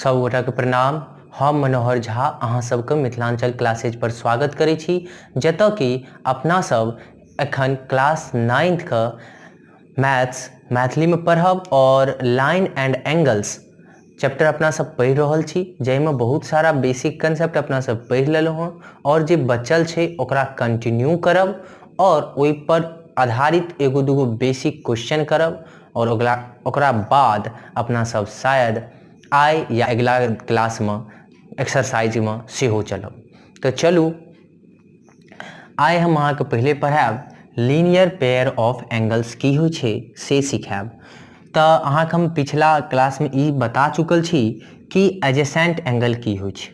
सब गोटाके प्रणाम। हम मनोहर झा अहाँ सबके मिथिलांचल क्लासेज पर स्वागत करै छी, जतऽ कि अपना सब एखन क्लास नाइन्थके मैथ्स मैथिलीमे पढ़ब आओर लाइन एंड एंगल्स चैप्टर अपना सब पढ़ि रहल छी, जाहिमे बहुत सारा बेसिक कंसेप्ट अपना सब पढ़ि लेलहुँ हँ आओर जे बचल छै ओकरा कंटिन्यू करब आओर ओहिपर आधारित एगो दूगो बेसिक क्वेश्चन करब आओर ओकरा ओकरा बाद अपना सब शायद आइ या अगिला क्लासमे एक्सरसाइजमे सेहो चलब। तऽ चलू आइ हम अहाँके पहिले पढ़ायब लीनियर पेयर ऑफ एंगल्स की होइ छै से सिखायब। तऽ अहाँके हम पिछला क्लासमे ई बता चुकल छी कि एडजेसेंट एंगल की होइ छै।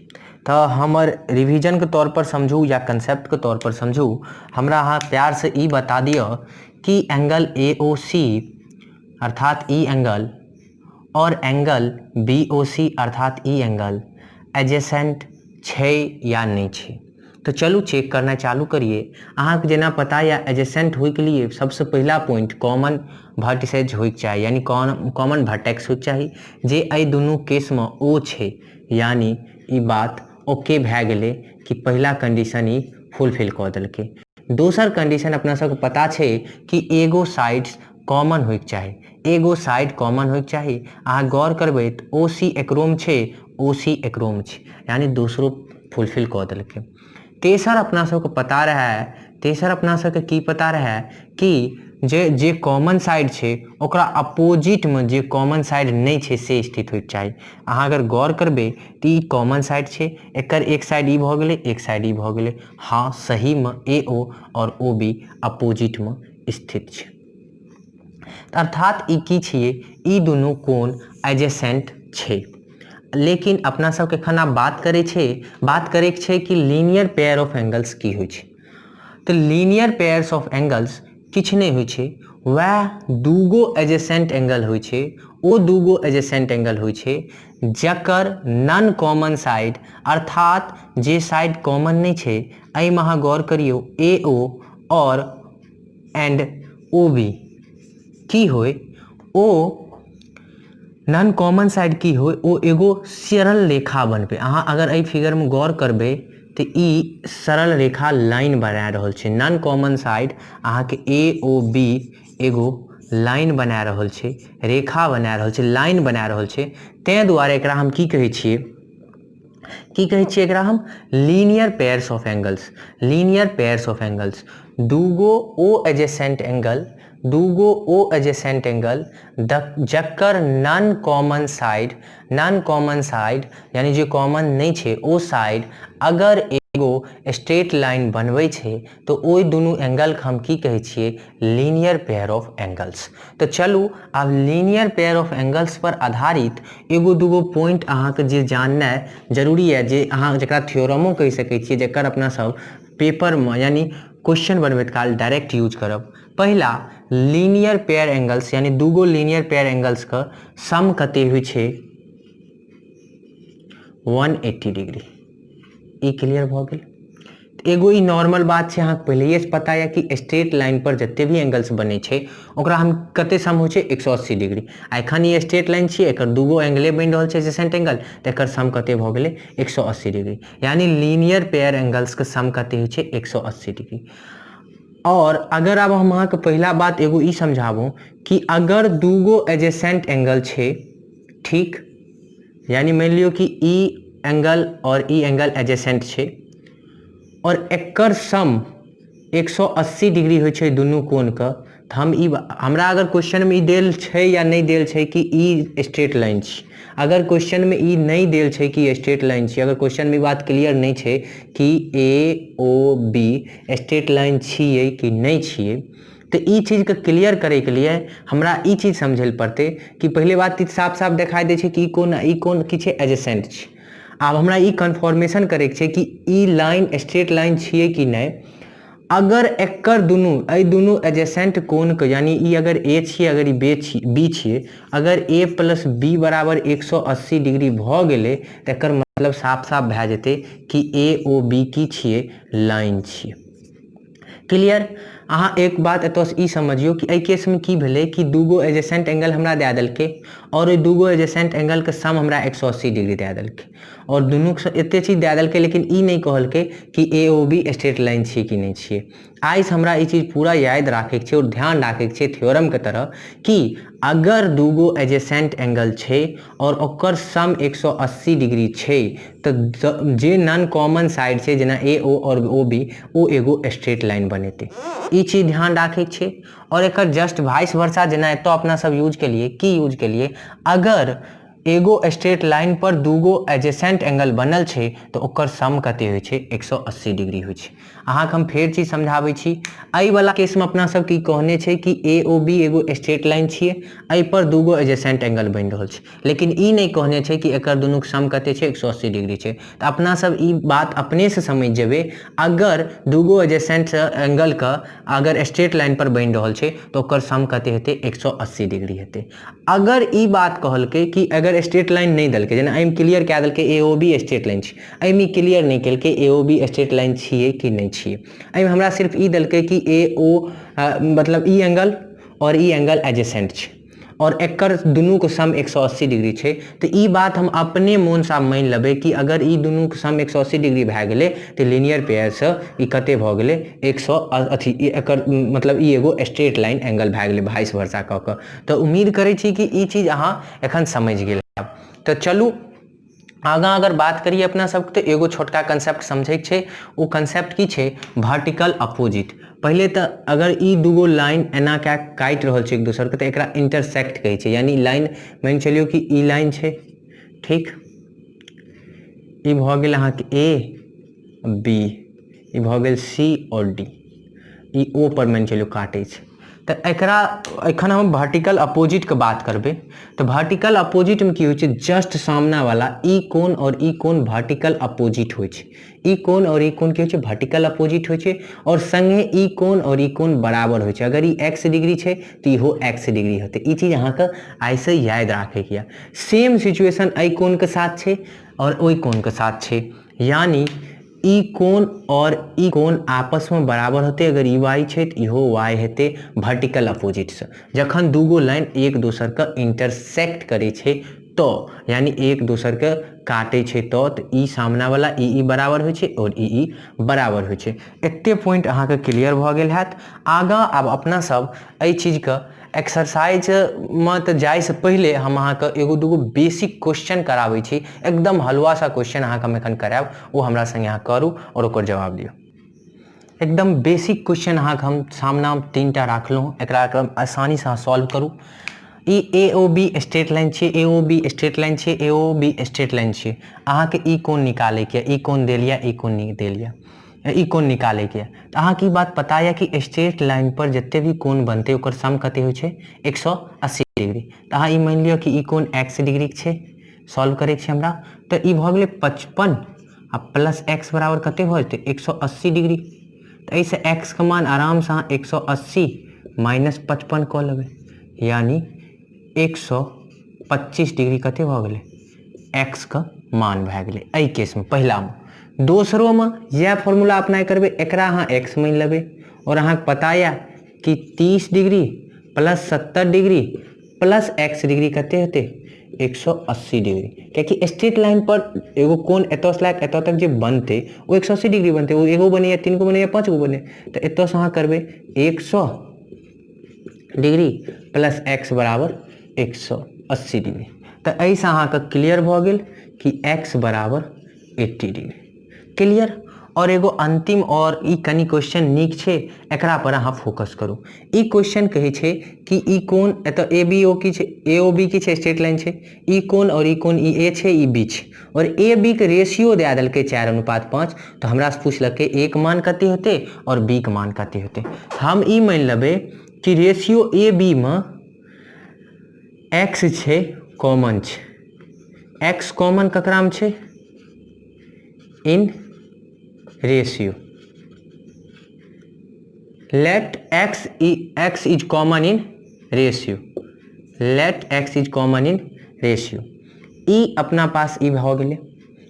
तऽ हमर रिवीजनके तौर पर समझू या कंसेप्टके तौर पर समझू, हमरा अहाँ प्यारसँ ई बता दिअ कि एंगल ए ओ सी अर्थात ई एंगल और एंगल बी ओ सी अर्थात ई एंगल एडजेसेंट छै या नहि छै। तऽ चलू चेक करनाइ चालू करिए। अहाँके जेना पता यऽ एडजेसेंट होइके लिए सबसँ पहिला पॉइंट कॉमन वर्टिसेज होइके चाही, यानी कॉमन वर्टेक्स होइके चाही, जे एहि दुनू केसमे ओ छै, यानी ई बात ओके भए गेलै कि पहिला कंडीशन ई फुलफिल कऽ देलकै। दोसर कंडीशन अपना सबके पता छै कि एगो साइड्स कॉमन होइके चाही, एगो साइड कॉमन होइके चाही। अहाँ गौर करबै तऽ ओ सी एकरोमे छै, ओ सी एकरोमे छै, यानी दोसरो फुलफिल कऽ देलकै। तेसर अपना सबके पता रहै, तेसर अपना सबके की पता रहै कि जे जे कॉमन साइड छै ओकरा अपोजिटमे जे कॉमन साइड नहि छै से स्थित होइके चाही। अहाँ अगर गौर करबै तऽ ई कॉमन साइड छै, एकर एक साइड ई भऽ गेलै, एक साइड ई भऽ गेलै। हँ, सहीमे ए ओ आओर ओ बी अपोजिटमे स्थित छै। अर्थात ई की छियै? ई दुनू कोण एडजेसेंट छै। लेकिन अपना सबके एखन आब बात करै छै, बात करैके छै कि लीनियर पेयर ऑफ एंगल्स की होइ छै। तऽ लीनियर पेयर्स ऑफ एंगल्स किछु नहि होइ छै, वएह दूगो एडजेसेंट एंगल होइ छै, ओ दूगो एडजेसेंट एंगल होइ छै जकर नन कॉमन साइड, अर्थात जे साइड कॉमन नहि छै। एहिमे अहाँ गौर करियौ, ए ओ और एंड ओ बी की होइ, ओ नन कॉमन साइड की होइ, ओ एगो सरल रेखा बनबै। अहाँ अगर एहि फिगरमे गौर करबै तऽ ई सरल रेखा लाइन बना रहल छै। नन कॉमन साइड अहाँके ए ओ बी एगो लाइन बना रहल छै, रेखा बना रहल छै, लाइन बना रहल छै। ताहि दुआरे एकरा हम की कहै छियै, की कहै छियै एकरा हम? Linear pairs of angles. Linear pairs of angles दूगो ओ एडजेसेंट एंगल, दूगो ओ एडजेसेंट एंगल जकर non common side, non common side यानी जे कॉमन नहि छै ओ साइड अगर एगो स्ट्रेट लाइन बनबै छै तऽ ओहि दुनू एंगलके हम की कहै छियै? Linear pair of angles. तऽ चलू आब लीनियर पेयर ऑफ एंगल्स पर आधारित एगो दूगो पॉइंट अहाँके जे जाननाइ जरूरी यऽ, जे अहाँ जकरा थ्योरमो कहि सकै छियै, जकर अपना सब पेपरमे यानी क्वेश्चन बनबैत काल डायरेक्ट यूज करब। पहिला, लीनियर पेयर एंगल्स यानी दूगो लीनियर पेयर एंगल्सके सम कते होइ छै? 180 डिग्री। ई क्लियर भऽ गेल। एगो ई नॉर्मल बात छै, अहाँके पहिलैएसँ पता यऽ कि स्ट्रेट लाइन पर जते भी एंगल्स बनै छै ओकरा हम कते सम होइ छै? 180 डिग्री। आ एखन ई स्ट्रेट लाइन छियै, एकर दूगो एंगले बनि रहल छै एडजेसेंट एंगल, तऽ एकर सम कते भऽ गेलै? 180 डिग्री। यानी लीनियर पेयर एंगल्सके सम कते होइ छै? 180 डिग्री। और अगर आब हम अहाँके पहिला बात एगो ई समझाबू कि अगर दूगो एडजेसेंट एंगल छै, ठीक, यानी मानि लियौ कि ई एंगल और ई एंगल एडजेसेंट छै और एकर सम 180 डिग्री होइ छै दुनू कोणके, तऽ हम ई हमरा अगर क्वेश्चनमे ई देल छै या नहि देल छै कि ई स्ट्रेट लाइन छै, अगर क्वेश्चनमे ई नहि देल छै कि स्ट्रेट लाइन छै, अगर क्वेश्चनमे ई बात क्लियर नहि छै कि ए ओ बी स्ट्रेट लाइन छियै कि नहि छियै, तऽ ई चीजके क्लियर करैके लिए हमरा ई चीज समझै लए पड़तै कि पहिले बात ई साफ साफ देखाइ दै छै कि ई कोन, ई कोन की छै? एडजेसेंट छै। आब हमरा ई कन्फर्मेशन करैके छै कि ई लाइन स्ट्रेट लाइन छियै कि नहि। अगर एकर दुनू, एहि दुनू एडजेसेंट कोणके, यानी ई अगर ए छियै, अगर ई बे छी, बी छियै, अगर ए प्लस बी बराबर 180 डिग्री भऽ गेलै तऽ एकर मतलब साफ साफ भए जेतै कि ए ओ बी की छियै? लाइन छियै। क्लियर? अहाँ एक बात एतऽसँ ई समझियौ कि एहि केसमे की भेलै कि दूगो एडजेसेंट एंगल हमरा दए देलकै आओर ओहि दूगो एडजेसेंट एंगलके सम हमरा 180 डिग्री दए देलकै आओर दुनूके एते चीज दए देलकै, लेकिन ई नहि कहलकै कि A O B straight line छियै कि नहि छियै। आइसँ हमरा ई चीज पूरा याद राखैके छै आओर ध्यान राखैके छै थ्योरमके तरह कि अगर दूगो एडजेसेंट एंगल छै आओर ओकर सम 180 डिग्री छै तऽ जे नॉन कॉमन साइड छै जेना ए ओ आओर ओ बी, ओ एगो स्ट्रेट लाइन बनेतै। ई चीज ध्यान राखैके छै। आओर एकर जस्ट वाइस वर्षा जेना एतऽ अपना सब यूज केलिए, की यूज केलिए, अगर एगो स्ट्रेट लाइन पर दूगो एडजेसेंट एंगल बनल छै तऽ ओकर सम कते होइ छै, 180 डिग्री होइ छै। अहाँके हम फेर चीज समझाबै छी, एहि वाला केसमे अपना सब की कहने छै कि ए ओ बी एगो स्ट्रेट लाइन छियै, एहि पर दूगो एडजेसेंट एंगल बनि रहल छै, लेकिन ई नहि कहने छै कि एकर दुनूके सम कते छै, 180 डिग्री छै। तऽ अपना सब ई बात अपनेसँ समझि जेबै, अगर दूगो एडजेसेंट एंगलके अगर स्ट्रेट लाइन पर बनि रहल छै तऽ ओकर सम कते हेतै, 180 डिग्री हेतै। अगर ई बात कहलकै कि अगर स्ट्रेट लाइन नहि देलकै, जेना एहिमे क्लियर कए देलकै A O B straight line छै, एहिमे क्लियर नहि केलकै A O B straight line छियै कि नहि छियै। एहिमे हमरा सिर्फ ई देलकै कि ए ओ मतलब ई एंगल आओर ई एंगल एडजेसेंट छै आओर एकर दुनूके सम 180 डिग्री छै, तऽ ई बात हम अपने मोनसँ आब मानि लेबै कि अगर ई दुनूके सम 180 डिग्री भए गेलै तऽ लीनियर पेयरसँ ई कते भऽ गेलै, एक सए अथी एकर मतलब ई एगो स्ट्रेट लाइन एंगल भए गेलै भाइस वर्षा कऽ कऽ। तऽ उम्मीद करै छी कि ई चीज अहाँ एखन समझि गेल हैब। तऽ चलू आगाँ अगर बात करिए अपना सबके तऽ एगो छोटका कंसेप्ट समझैके छै। ओ कंसेप्ट की छै? Vertical opposite. पहिले तऽ अगर ई दूगो लाइन एना कए काटि रहल छै एक दोसरके तऽ एकरा इंटरसेक्ट कहै छै, यानी लाइन मानि चलियौ कि ई लाइन छै, ठीक, ई भऽ गेल अहाँके ए बी, ई भऽ गेल सी आओर डी, ई ओ पर मानि चलियौ काटै छै। तऽ एकरा एखन हम वर्टिकल अपोजिटके बात करबै। तऽ वर्टिकल अपोजिटमे की होइ छै? जस्ट सामनावला ई कोण आओर ई कोण वर्टिकल अपोजिट होइ छै। ई कोण आओर ई कोण की होइ छै? वर्टिकल अपोजिट होइ छै आओर सङ्गे ई कोण आओर ई कोण बराबर होइ छै। अगर ई एक्स डिग्री छै तऽ इहो एक्स डिग्री हेतै। ई चीज अहाँके आइसँ याद राखैके यऽ। सेम सिचुएशन एहि कोणके साथ छै आओर ओहि कोणके साथ छै, यानी ई कोण और ई कोण आपसमे बराबर होतै। अगर ई वाई छै तऽ इहो वाई हेतै। वर्टिकल अपोजिटसँ जखन दूगो लाइन एक दोसरके इंटरसेक्ट करै छै तऽ, यानी एक दोसरके काटै छै तऽ ई सामनावला ई ई बराबर होइ छै आओर ई ई बराबर होइ छै। एते पॉइंट अहाँके क्लियर भऽ गेल हैत। आगाँ आब अपना सब एहि चीजके एक्सरसाइजमे तऽ जाइसँ पहिले हम अहाँके एगो दूगो बेसिक क्वेश्चन कराबै छी। एकदम हलुआ सा क्वेश्चन अहाँके हम एखन करायब, ओ हमरा सङ्गे अहाँ करू आओर ओकर जवाब दियौ। एकदम बेसिक क्वेश्चन अहाँके हम सामना तीनटा राखलहुँ, एकरा आसानीसँ अहाँ सॉल्व करू। ई A O B straight line छियै, A O B straight line छियै, A O B straight line छियै। अहाँके ई कोन निकालैके, ई कोन देल यऽ, ई कोन देल यऽ, ई कोन निकालैके। तऽ अहाँके ई बात पता यऽ कि स्ट्रेट लाइन पर जते भी कोण बनतै ओकर सम कते होइ छै? 180 डिग्री। तऽ अहाँ ई मानि लिअ कि ई कोण एक्स डिग्रीके छै, सॉल्व करैके छै हमरा। तऽ ई भऽ गेलै 55 आ प्लस एक्स बराबर कते भऽ जेतै? 180 डिग्री। तऽ एहिसँ एक्सके मान आरामसँ अहाँ 180 माइनस 55 कऽ लेबै, यानी 125 डिग्री कते भऽ गेलै? एक्सके मान भए गेलै एहि केसमे पहिलामे। दोसरोमे इएह फॉर्मूला अप्लाई करबै, एकरा अहाँ एक्स मानि लेबै आओर अहाँके पता यऽ कि 30 degree plus 70 degree plus x degree कते हेतै? 180 डिग्री। कियाकि स्ट्रेट लाइन पर एगो कोण एतऽसँ लए कऽ एतऽ तक जे बनतै ओ 180 डिग्री बनतै, ओ एगो बनै या 3 गो बनै या 5 गो बनै। तऽ एतऽसँ अहाँ करबै 100 डिग्री प्लस एक्स बराबर 180 डिग्री। तऽ एहिसँ अहाँके क्लियर भऽ गेल कि एक्स बराबर 80 डिग्री। क्लियर? आओर एगो अंतिम आओर ई कनि क्वेश्चन नीक छै, एकरा पर अहाँ फोकस करू। ई क्वेश्चन कहै छै कि ई कोण एतऽ ए बी ओ की छै, ए ओ बी की छै? स्ट्रेट लाइन छै। ई कोण आओर ई कोण, ई ए छै, ई बी छै आओर ए बी के रेशियो दए देलकै 4:5। तऽ हमरासँ पुछलकै ए के मान कते हेतै आओर बी के मान कते हेतै। हम ई मानि लेबै कि रेशियो ए बी मे एक्स छै, कॉमन छै। एक्स कॉमन ककरामे छै? In ratio, let x x is common in ratio, let x is common in ratio। ई अपना पास ई भऽ गेलै।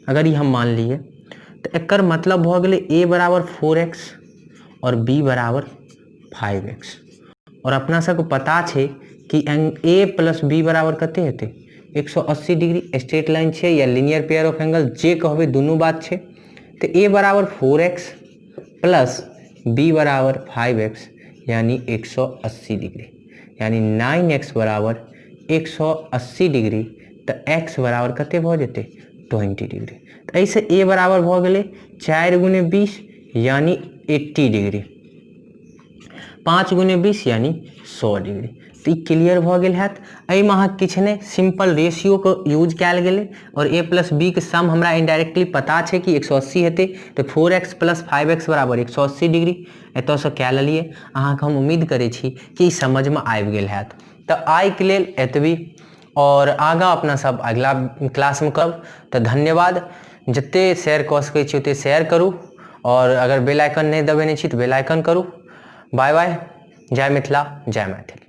अगर ई हम मान लिए तऽ एकर मतलब भऽ गेलै ए बराबर 4 एक्स आओर बी बराबर 5x। आओर अपना सबके पता छै कि ए प्लस बी बराबर कते हेतै? 180 डिग्री। स्ट्रेट लाइन छै या लीनियर पेयर ऑफ एंगल, जे कहबै दुनू बात छै। तऽ ए बराबर 4x plus B बराबर 5x, यानी 180 डिग्री, यानी 9x बराबर 180 डिग्री। तऽ एक्स बराबर कते भऽ जेतै? 20 डिग्री। तऽ एहिसँ ए बराबर भऽ गेलै 4 गुने 20, यानी 80 डिग्री, 5 गुने 20, यानी 100 डिग्री। तऽ ई क्लियर भऽ गेल हैत। एहिमे अहाँ किछु नहि, सिंपल रेशियोके यूज कयल गेलै आओर ए प्लस बी के सम हमरा इनडायरेक्टली पता छै कि 180 हेतै, तऽ 4x plus 5x बराबर 180 डिग्री एतऽसँ कए लेलियै। अहाँके हम उम्मीद करै छी कि ई समझमे आबि गेल हैत। तऽ आइके लेल एतबी, आओर आगाँ अपना सब अगिला क्लासमे करब। तऽ धन्यवाद। जते शेयर कऽ सकै छी ओते शेयर करू, आओर अगर बेल आइकन नहि दबेने छी तऽ बेल आइकन करू। बाय बाय, जय मिथिला, जय मैथिल।